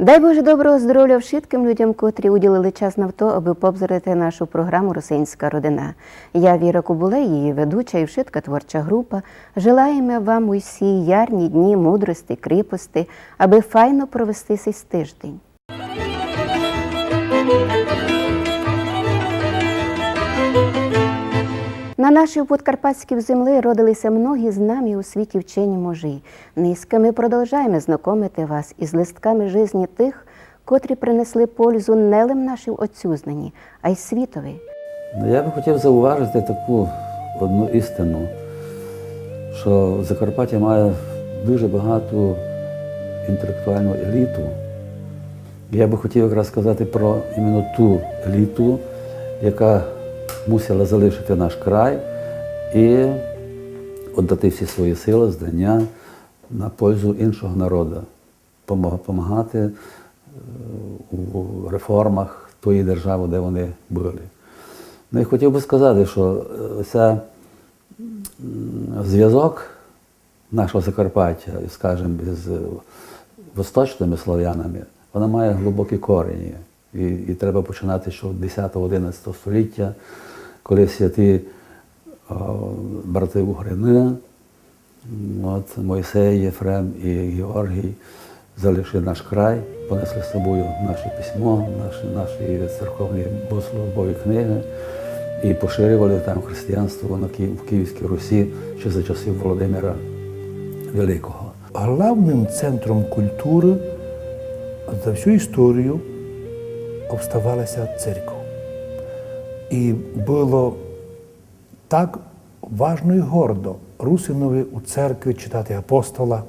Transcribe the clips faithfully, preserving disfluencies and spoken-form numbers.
Дай Боже доброго здоровля вшыткым людям, котрі уділили час на то, абы повзирати нашу програму «Русинська родина». Я, Віра Кобулей, її ведуча і вшытка творча група, желаєме вам усі ярні дні мудрости, кріпости, абы файно провести сей тыждень. На нашій подкарпатській землі родили ся многі знамі у світі вчені мужі. Нынька мы продолжаєме знакомити вас із листками жизни тых, котрі принесли пользу не лим нашій отцюзнині, а й світові. Ну, я бы хотів зауважити таку одну істину, що Закарпаття має дуже багату інтелектуальну еліту. Я бы хотів якраз сказати про іменно ту еліту, яка мусила залишити наш край і віддати всі свої сили, знання на пользу іншого народу, помаг-, помагати, е, у реформах тої держави, де вони були. Ну і хотів бы сказати, що, е, ця, м, зв'язок нашого Закарпаття, скажем, із, е, восточними славянами, вона має глибокі корені. І, і треба починати ще з десятого, одинадцятого століття, коли святі, е, брати Угрини, м, от, Мойсей, Єфрем і Георгій залишили наш край, понесли з собою наше письмо, наші, наші церковні богослужбові книги і поширювали там християнство на Ки-, в Київській Русі ще за часів Володимира Великого. Главным центром культуры за всю історію оставала ся церква. І было так важно і гордо русинови у церкви читати апостола,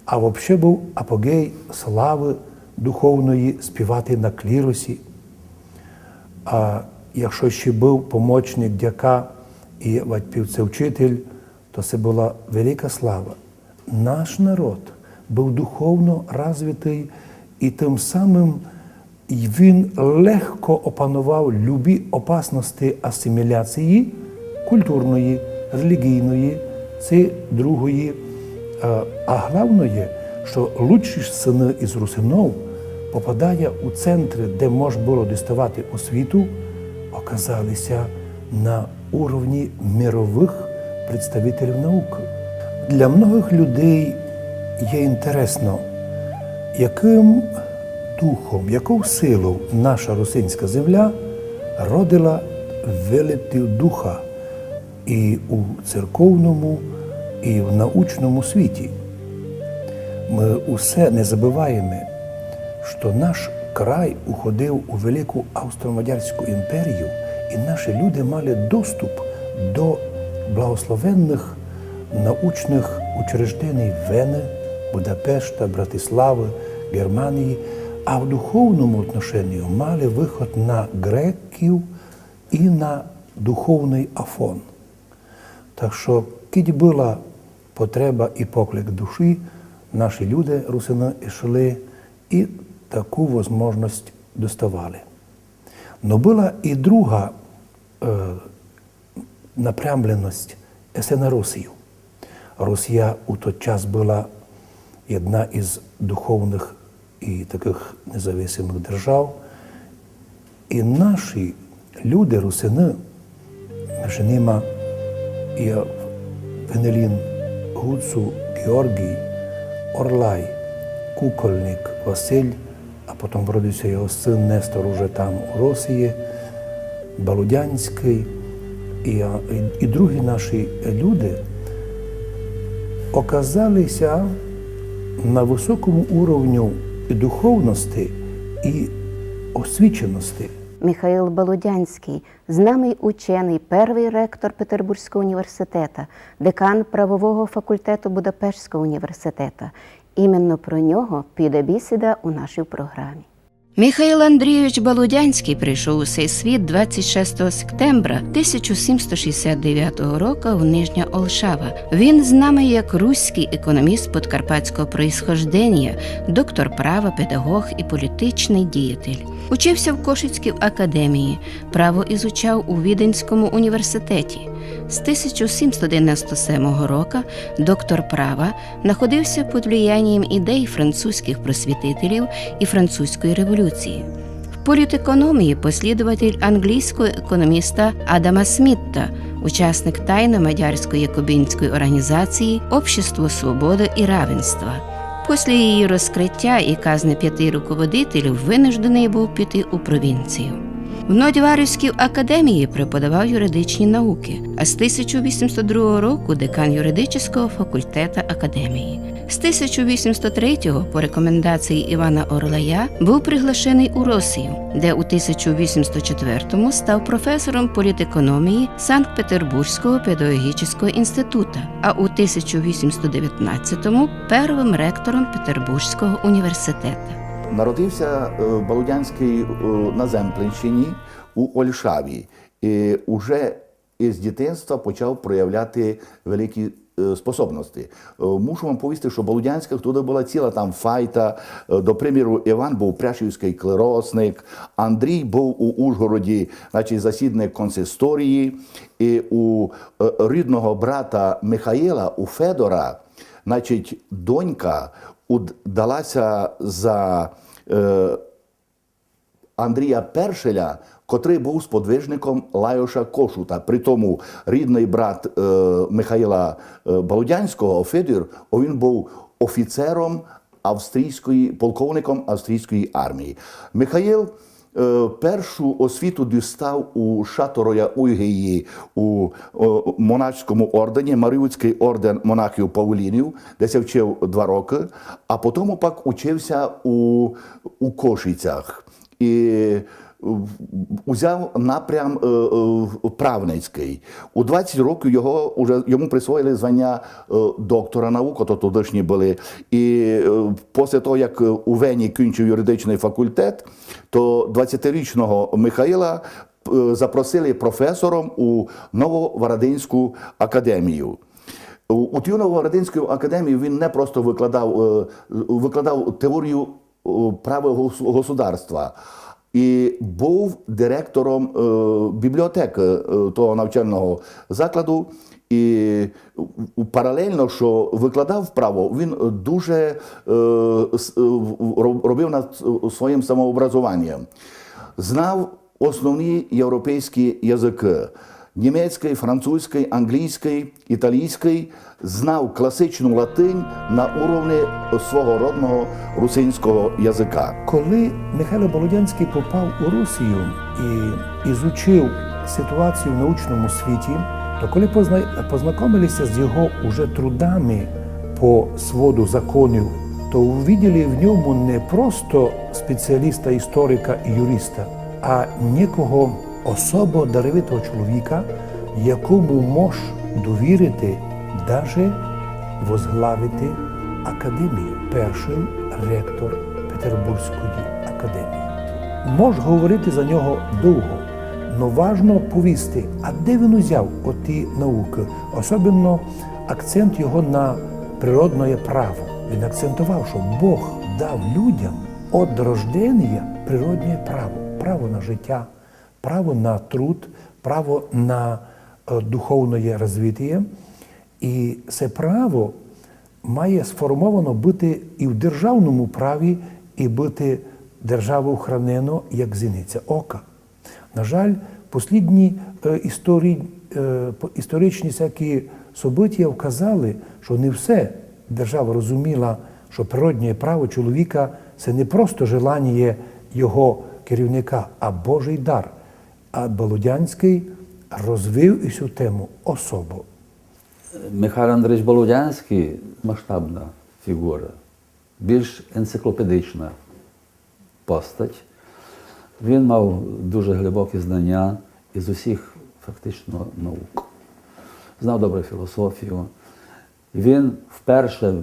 а вообще быв апогей славы духовної співати на кліросі. А якщо ще быв помочник дяка і вадь півцевчитель, то се была велика слава. Наш народ быв духовно развитый і тым самым й він легко опанував любі опасности асиміляції культурної, релігійної, ци другої. Е, а главноє, што лучші сыны із русинов, попадая у центры, де мож было діставати освіту, оказали ся на уровні мировых представителів наукы. Для многых людей є інтересно, якым духом, яков силов наша русинська земля родила велетів духа і у церковному, і в научному світі. Мы усе не забываєме, што наш край уходив у Велику Австро-Мадярську імперію, і наші люди мали доступ до благословенных научных учреждений Вены, Будапешта, Братиславы, Германії, а в духовному отношенію мали выход на греків і на духовный Афон. Так што, кідь была потреба і поклик душі, наші люди, русины, ішли і таку возможность доставали. Но была і друга, е, напрямленость, есе на Росію. Росія у тот час была єдна із духовных і такых независимых держав. І наші люди, русины, межи нима і Венелін, Гуцул Георгій, Орлай, Кукольник Василь, а потом вродив ся його сын Нестор уже там у Росії, Балудянськый, і, а, і, і другі наші люди оказали ся на высокому уровню і духовности, і освічености. Михаил Балудянськый, знамый ученый, первый ректор Петербурзького університета, декан правового факультету Будапештського університета. Іменно про нього піде бісіда у нашій програмі. Михаил Андрійович Балудянськый прийшов у сей світ двадцять шестого септембра тисяча сімсот шістдесят девятого року в Нижня Олшава. Він знамый як руськый економіст подкарпатського происхожденія, доктор права, педагог і політичный діятель. Учив ся в Кошицькій академії, право изучав у Віденському університеті. З тисяча сімсот девяносто семого року доктор права находив ся під влиянієм ідей французькых просвітителів і французької революції. В політекономії послідователь англійського економіста Адама Смітта, учасник тайно-мадярської якобінської орґанізації Общество свободы і равенства. Після її розкриття і казни пяти руководителів вынужденый быв піти у провінцію. В Нодьварівській академії преподавав юридичні наукы, а з тисяча вісімсот другого року декан юридичного факультета академії. З тисяча вісімсот третього по рекомендації Івана Орлая быв приглашеный у Росію, де у тисяча вісімсот четвертому став професором політекономії Санкт-Петербурзького педагогічного інститута, а у тисяча вісімсот девятнадцятому первым ректором Петербурзького університета. Народився е, Балудянський е, на Земплинщині у Ольшаві. І уже із дитинства почав проявляти великі е, способності. Е, Мушу вам повісти, що Балудянських туди була ціла там файта. Е, До приміру, Іван був пряшівський клеросник, Андрій був у Ужгороді, значить, засідник консисторії, і у е, рідного брата Михаїла, у Федора, значить, донька удалася за е, Андрія Першеля, котрий був сподвижником Лайоша Кошута. При тому рідний брат е, Михаїла е, Балудянського, Федір, о, він був офіцером австрійської, полковником австрійської армії. Михаїл е, першу освіту дістав у Шатороя Уйгії у е, монашському ордені, Маріутський орден монахів Павлінів, де ся вчив два роки, а потім пак учився у, у Кошицях. І е, узяв напрям е, е, правницький. У двадцять років його, уже, йому присвоїли звання е, доктора наук, то тодішні були. І е, після того, як е, у Вені кінчив юридичний факультет, то двадцятирічного Михаїла е, запросили професором у Нововарадинську академію. У, у тій Нововарадинській академії він не просто викладав, е, викладав теорію е, права гос- государства, і був директором е, бібліотеки е, того навчального закладу. І паралельно, що викладав право, він дуже е, с- е, роб- робив над своїм самообразованням. Знав основні європейські язики: німецький, французький, англійський, італійський, знав класичну латинь на уровні свого родного русинського язика. Коли Михайло Болодянський попав у Росію і ізучив ситуацію в научному світі, то коли позна- познакомилися з його уже трудами по своду законів, то увиділи в ньому не просто спеціаліста, історика і юриста, а некого особо даровитого чоловіка, якому мож довірити даже возглавити академію, перший ректор Петербурзької академії. Мож говорити за нього довго, но важно повісти, а де він узяв оті науки, особливо акцент його на природне право. Він акцентував, що Бог дав людям од рождення природне право, право на життя, право на труд, право на е, духовне розвитіє. І це право має сформовано бути і в державному праві, і бути державою хранено як зіниця ока. На жаль, послідні е, історі, е, по- історичні всякі события вказали, що не все держава розуміла, що природне право чоловіка це не просто желання його керівника, а Божий дар. А Болодянський розвив і цю тему особо. Михайло Андрійович Болодянський масштабна фігура, більш енциклопедична постать. Він мав дуже глибокі знання із усіх фактично наук. Знав добре філософію. Він вперше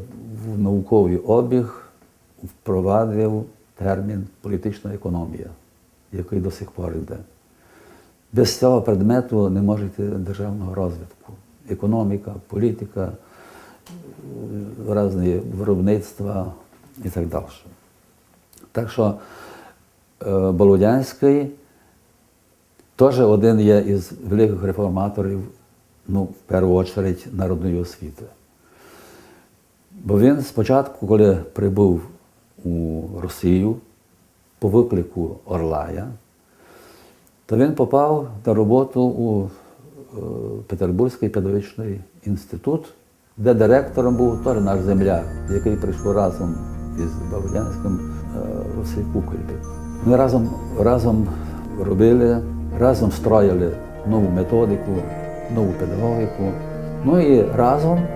в науковий обіг впровадив термін політична економія, який до сих пор йде. Без цього предмету не може йти державного розвитку. Економіка, політика, різні виробництва і так далі. Так що е, Болодянський теж один є із великих реформаторів ну, в першу очередь, народної освіти. Бо він спочатку, коли прибув у Росію по виклику Орлая, то він попав на роботу у е, Петербурзький педагогічний інститут, де директором був теж наш земляк, який прийшов разом із Балудянським е, Василь Куколь. Вони разом, разом робили, разом строїли нову методику, нову педагогіку. Ну і разом,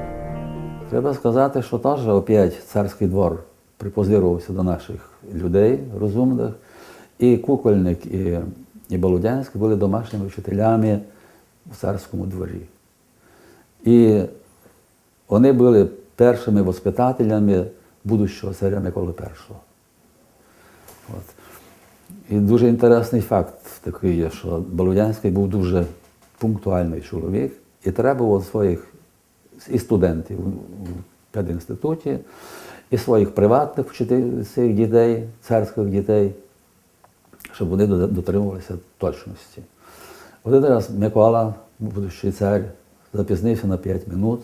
треба сказати, що теж опять царський двор припозировався до наших людей розумних. І Кукольник, і, і Балудянський були домашніми вчителями у царському дворі. І вони були першими воспитателями будущого царя Миколи Першого. От. І дуже інтересний факт такий є, що Балудянський був дуже пунктуальний чоловік і требував своїх і студентів у педінституті, і своїх приватних вчителів, цих дітей, царських дітей, щоб вони до- дотримувалися точності. Один раз Микола, будущий цар, запізнився на п'ять минут,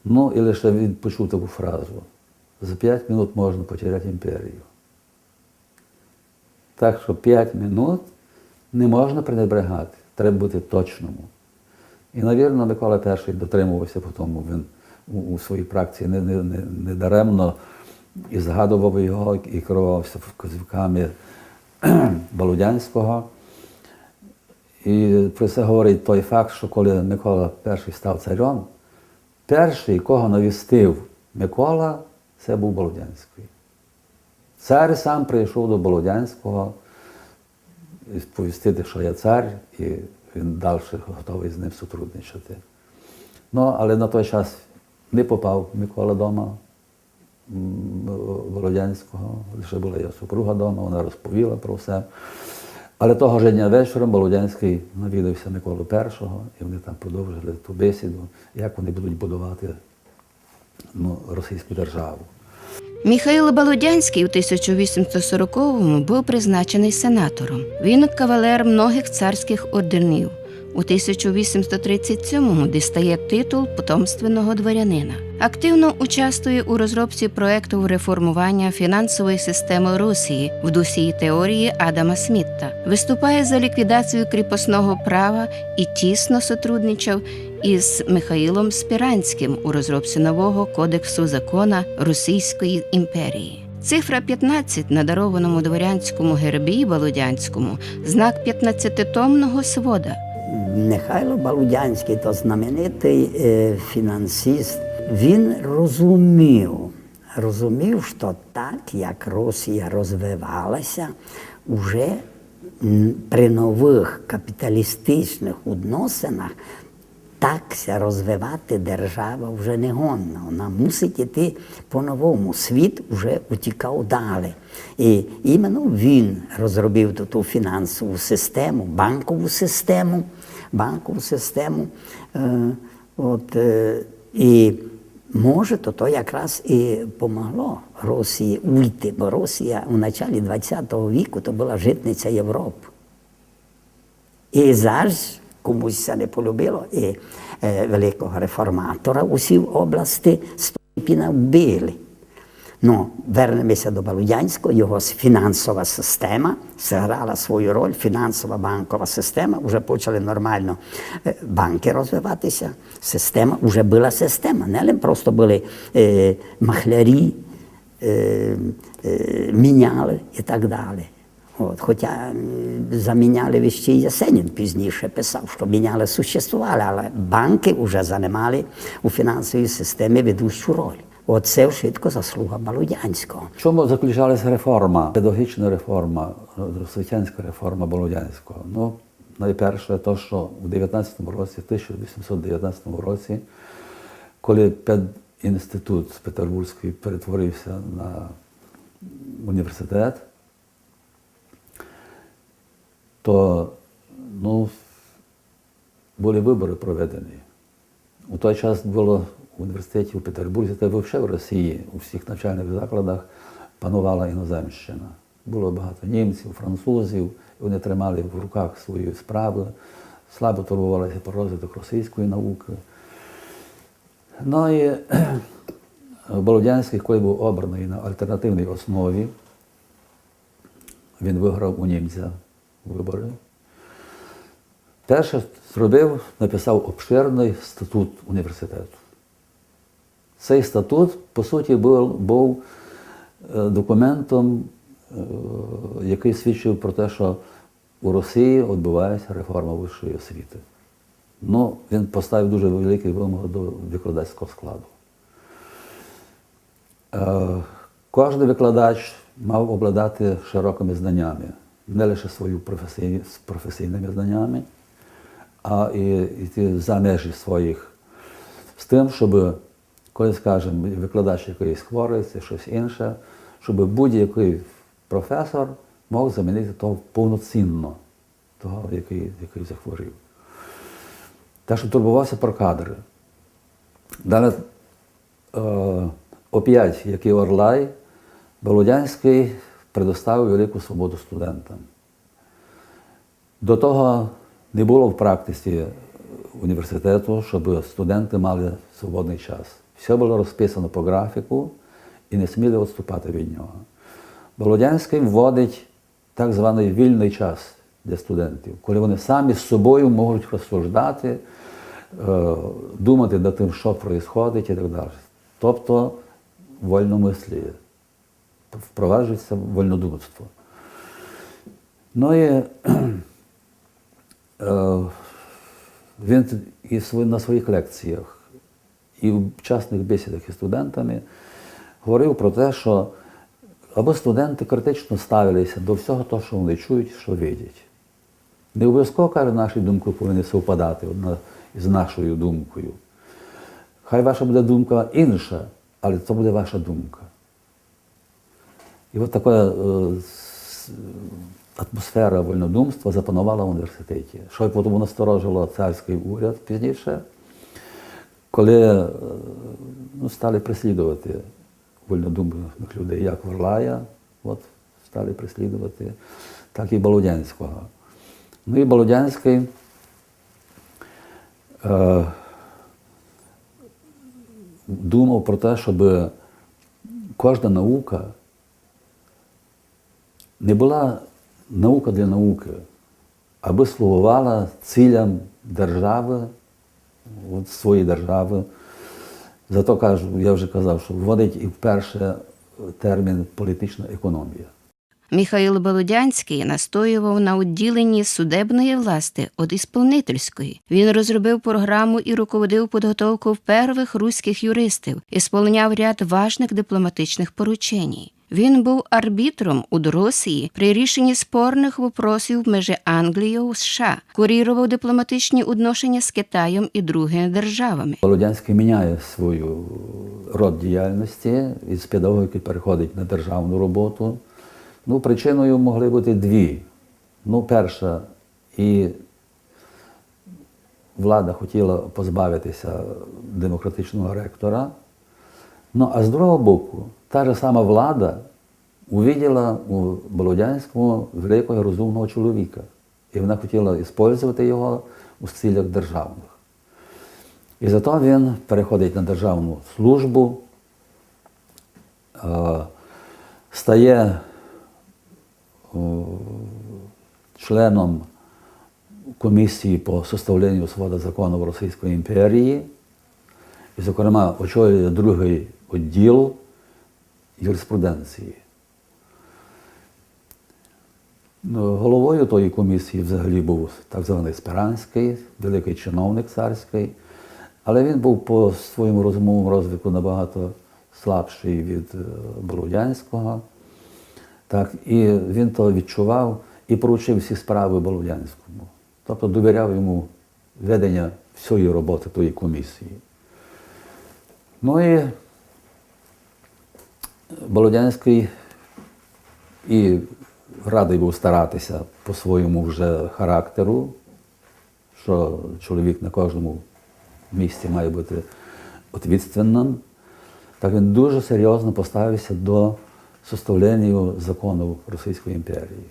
ну і лише він почув таку фразу: «За п'ять минут можна потеряти імперію». Так що п'ять минут не можна пренебрегати, треба бути точному. І, навірно, Микола Перший дотримувався по тому, він у, у своїй практиці не, не, не, не даремно і згадував його, і керувався вказівками Балудянського. І про це говорить той факт, що коли Микола Перший став царем, перший, кого навістив Микола, це був Балудянський. Цар сам прийшов до Балудянського і сповістити, що я цар, і він далі готовий з ним сотрудничати. Ну, але на той час не попав Микола дома, м, Балудянського, лише була його супруга дома, вона розповіла про все. Але того ж дня вечором Балудянський навідався Миколу Першого, і вони там продовжили ту бесіду, як вони будуть будувати, ну, російську державу. Михаїл Балудянський у тисяча вісімсот сороковому був призначений сенатором. Він кавалер многих царських орденів. У тисяча вісімсот тридцять сьомому дістає титул потомственного дворянина. Активно участвує у розробці проєктів реформування фінансової системи Росії в дусі теорії Адама Сміта. Виступає за ліквідацію кріпосного права і тісно сотрудничав із Михаїлом Спіранським у розробці нового кодексу закона Російської імперії. Цифра п'ятнадцять на дарованому дворянському гербі Балудянському — знак п'ятнадцятитомного свода. Михайло Балудянський, то знаменитий е, фінансист, він розумів, розумів, що так, як Росія розвивалася, уже м, при нових капіталістичних відносинах так ся розвивати держава вже не годна. Вона мусить іти по-новому. Світ вже утікав далі. І іменно він розробив ту, ту фінансову систему, банкову систему, банкову систему. Е, от, е, і може, то, то якраз і помогло Росії уйти, бо Росія у началі двадцятого віку то була житниця Європи. І заж комусь це не полюбило, і е, великого реформатора у сій області Століпіна вбили. Ну, вернемося до Балудянського, його с- фінансова система зіграла свою роль, фінансова банкова система, вже почали нормально е, банки розвиватися, система, вже була система, не лише просто були е, махлярі, е, е, міняли і так далі. От, хоча м, заміняли вещі, Єсенін пізніше писав, що міняли, существували, але банки вже займали у фінансовій системі ведучу роль. Оце вшытко заслуга Балудянського. В чому заключалася реформа, педагогічна реформа, е, освітянська реформа Балудянського? Ну, найперше, то, що у дев'ятнадцятому році, тисяча вісімсот дев'ятнадцятому році, коли педінститут Петербурзький перетворився на університет, то, ну, були вибори проведені. У той час було в університеті у Петербурзі, та й взагалі в Росії, у всіх навчальних закладах панувала іноземщина. Було багато німців, французів, і вони тримали в руках свої справи, Слабо турбовали ся про розвиток російської науки. Ну і Болодянськый, коли быв обраный на альтернативній основі, він выграв у німця выборы. Перше зробив, написав обширный статут університету. Цей статут, по суті, быв, быв е, документом, е, якый свідчив про те, што у Росії відбувається реформа высшої освіты. Ну, він поставив дуже великі вымогы до викладацького складу. Е, Кожный викладач мав обладати широкыми знаннями, не лише свої професійні, з професійными знаннями, а і йти за межі своїх з тым, щоб, коли, скажем, викладач якыйсь хворый, ци штось інше, щоб будь-якый професор мог замінити того повноцінно, того, якый, якый захворів. Так што турбовав ся про кадры. Далі, е, опять, як і Орлай, Болодянськый предоставив велику свободу студентам. До того не было в практиці університету, щоб студенты мали свободный час. Всьо было розписано по графіку і не сміли відступати від нього. Болодянськый вводить так званый вільный час для студентів, коли вони самі з собою можуть розсуждати, е, думати над тым, што происходить і так далі. Тобто вольномысліє. Впроваджується вольнодумство. Ну і е, він і сво- на своїх лекціях і в частных бесідах із студентами говорив про те, што абы студенты критично ставили ся до всього того, што вони чують, што видять. Не обовязково, каже, наші думкы повинні совпадати одна з нашою думкою. Хай ваша буде думка інша, але то буде ваша думка. І от така е, с- атмосфера вольнодумства запанувала в університеті, што й потім насторожило царськый уряд пізніше, коли е, ну, стали преслідовати вольнодумных людей, як Орлая, от, стали преслідовати, так і Болодянського. Ну і Болодянськый е, думав про те, щоб кожна наука не была наука для науки, абы слугувала цілям державы, от своєї державы. Зато кажу, я вже казав, што вводить і вперше термін політична економія. Михаїл Болодянськый настоював на відділенні судебної власти від ісполнительської. Він розробив програму і руководив підготовков первых руськых юристів, ісполняв ряд важных дипломатичных порученій. Він быв арбітром уд Росії при рішенні спорных вопросів межи Англійов і США, куріровав дипломатичні відношеня з Китайом і другыми державами. Болодянськый міняє свою род діяльності, із педагогіки переходить на державну роботу. Ну, причиною могли быти дві. Ну, перша, і влада хотіла позбавити ся демократичного ректора. Ну, а з другого боку, та ж сама влада увиділа у Болодянському великого розумного чоловіка. І вона хотіла іспользовати його у цілях державных. І зато він переходить на державну службу, е, стає е, членом комісії по составленню свода законів Російської імперії, і, зокрема, очолює другый відділ юриспруденції. Ну, головою тої комісії взагалі быв так званый Сперанськый, великый чиновник царськый, але він быв по своєму розумовому розвитку набагато слабшый від е, Болодянського. Так, і він то відчував і поручив всі справы Болодянському. Тобто довіряв йому ведення всієї роботы тої комісії. Ну і Болодянськый і радый быв старати ся по своєму вже характеру, што чоловік на кожному місці має быти відповідальным. Так він дуже серйозно поставив ся до составлення законів Російської імперії.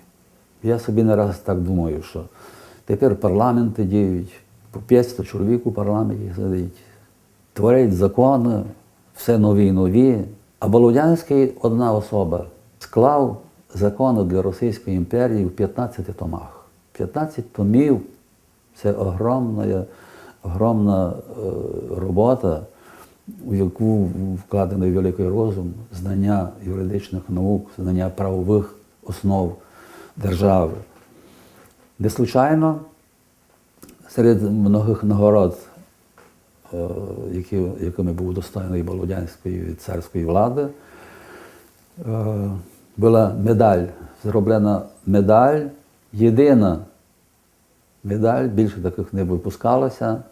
Я собі не раз так думаю, што Тепер парламенты діють, по пятсто чоловік у парламенті сидить, творять законы, все нові й нові. А Болодянськый, одна особа, склав законы для Російської імперії в пятнадцяти томах. Пятнадцять томів — це огромна, огромна е, робота, у яку вкладений великий розум, знання юридичных наук, знання правовых основ державы. Не случайно серед многых нагород, е, які, якыми быв удостоєный Болодянськый від царської влады, е, была медаль, зроблена медаль, єдина медаль, більше такых не выпускалося,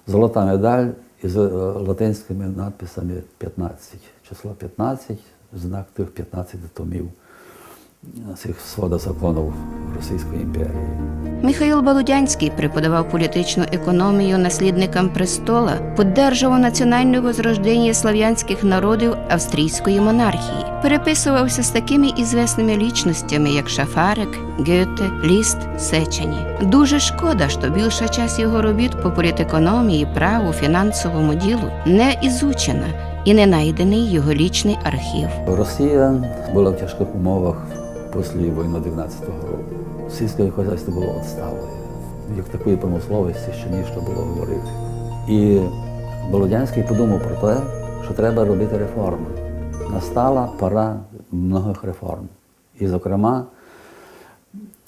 золота медаль из е, латинськыми надписами пятнадцять, число пятнадцять, в знак тых пятнадцяти томів, е, сих свода законів Російської імперії. Михаил Болодянськый преподавав політичну економію наслідникам престола, поддержував національне возрождення славянськых народів австрійської монархії, переписувався з такыми ізвісными лічностями, як Шафарик, Гёте, Ліст, Сечені. Дуже шкода, што більша часть його робіт по політекономії, праву, фінансовому ділу не ізучена і не найденый його лічный архів. Росія была в тяжкых умовах після війни девятнадцятого року. Сільське хозяйство было отстале. Як такої промисловості ще ніщо было говорити. І Болодянськый подумав про те, що треба робити реформы. Настала пора многых реформ. І, зокрема,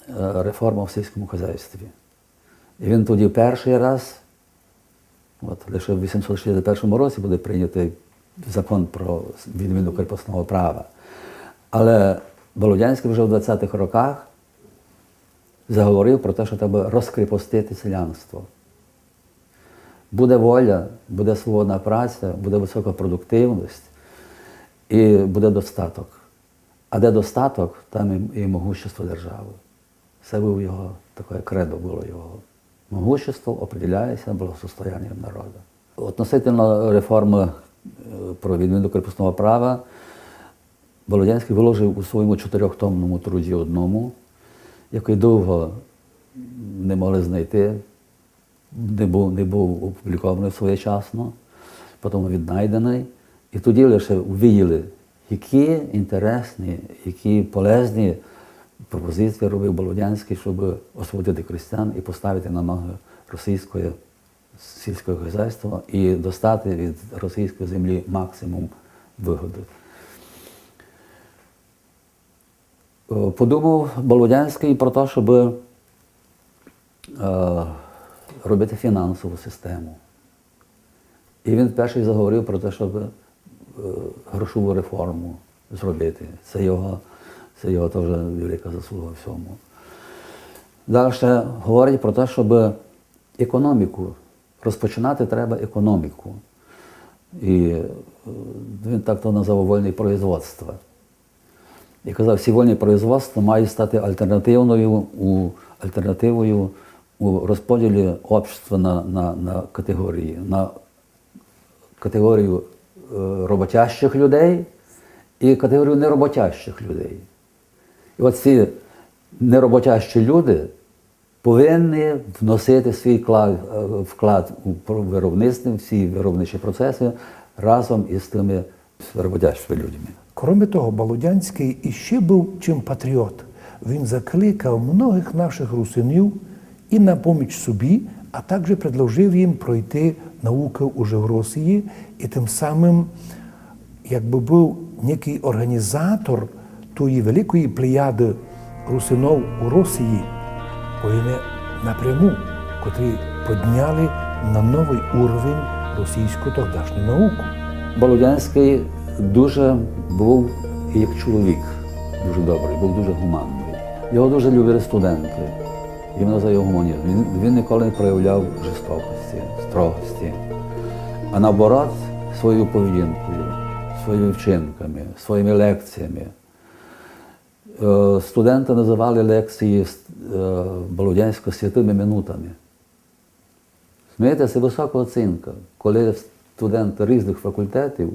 е, реформа в сільському хозяйстві. І він тоді перший раз, от, лише в вісімсот шістдесят першому році буде прийнятий закон про відміну кріпосного права. Але Болодянськый вже в двадцятых роках заговорив про те, що треба розкріпостити селянство. Буде воля, буде свободна праця, буде висока продуктивность і буде достаток. А де достаток, там і, і могущество державы. Це быв його, таке кредо было його. Могущество определяється благосостоянням народа. Относительно реформы е, про відміну кріпосного права Болодянськый выложив у своєму чотирьохтомному труді одному, який довго не могли знайти, не быв, не быв опублікований своєчасно, потім віднайдений. І тоді лише увиділи, які інтересні, які полезні пропозиції робив Болодянськый, щоб освободити крістян і поставити на ноги російське сільське хозяйство і достати від російської землі максимум выгоды. Е, Подумав Болодянськый про те, щоб е, робити фінансову систему. І він перший заговорив про те, щоб е, грошову реформу зробити. Це його, це його теж велика заслуга в цьому. Далі говорить про те, щоб економіку, розпочинати треба економіку. І е, він так то назвав вольне производство. І казав, всі вольні производства мають стати альтернативною у, альтернативою у розподілі общества на, на, на категорії, на категорію е, роботящих людей і категорію нероботящих людей. І от ці нероботящі люди повинні вносити свій кла- е, вклад у про- виробництво, всі виробничі процеси разом із тими роботящими людьми. Кроме того, Балудянськый іще быв чим патріот. Він закликав многых нашых русинів і на поміч собі, а также предложив їм пройти наукы уже в Росії і тым самым якбы быв некый орґанізатор тої великої плеяды русинов у Росії, бо вони напряму, котрі подняли на новый уровень російську тогдашню науку. Балудянськый дуже быв як чоловік, дуже добрый, быв дуже гуманный. Його дуже любили студенты. Іменно за його гуманізм. Він, він ніколи не проявляв жорстокості, строгості. А наоборот, своєю поведінкою, своїми вчинками, своїми лекціями. Е, Студенты называли лекції е, Балудянського святыми минутами. Знаєте, це висока оцінка, коли студенты різных факультетів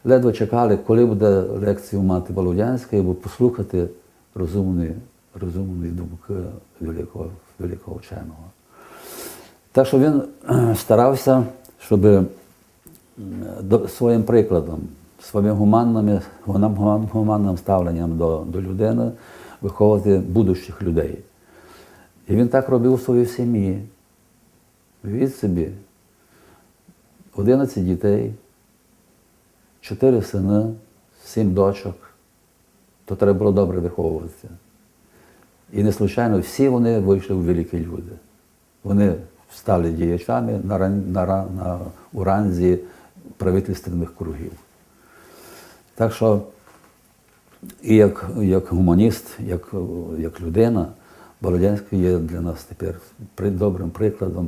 ледве чекали, коли буде лекцію мати Балудянськый, або послухати розумні, розумні думки великого великого вченого. Так што він старався, щоб своїм прикладом, своїм гуманним, гуманним ставленням до, до людини виховувати будущих людей. І він так робив у своїй сім'ї. Уявіть собі, одинадцять дітей, чотири сини, сім дочок. То треба було добре виховуватися. І не случайно всі вони вийшли у великі люди. Вони стали діячами на, ран- на, ра- на, у ранзі правительственних кругів. Так що і як, як гуманіст, як, як людина, Болодянський є для нас тепер при- добрим прикладом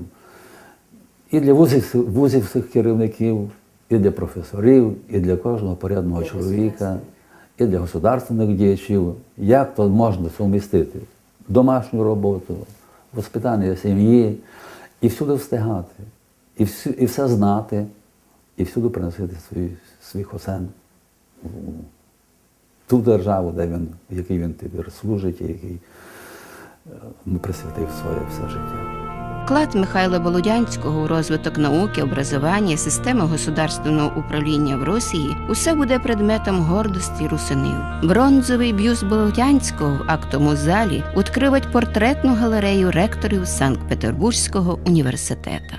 і для вузів, вузівських керівників, і для професорів, і для кожного порядного чоловіка, і для государственних діячів. Як то можна сумістити домашню роботу, воспитання сім'ї, і всюди встигати, і, всю, і все знати, і всюди приносити свій, свій хосен у ту державу, де він, в якій він тепер служить, і який е, ну, присвятив своє все життя. Вклад Михайла Болодянського у розвиток науки, образования, системы государственного управління в Росії усе буде предметом гордості русинів. Бронзовый бюст Болодянського в актовому залі відкривать портретну галерею ректорів Санкт-Петербурзького університета.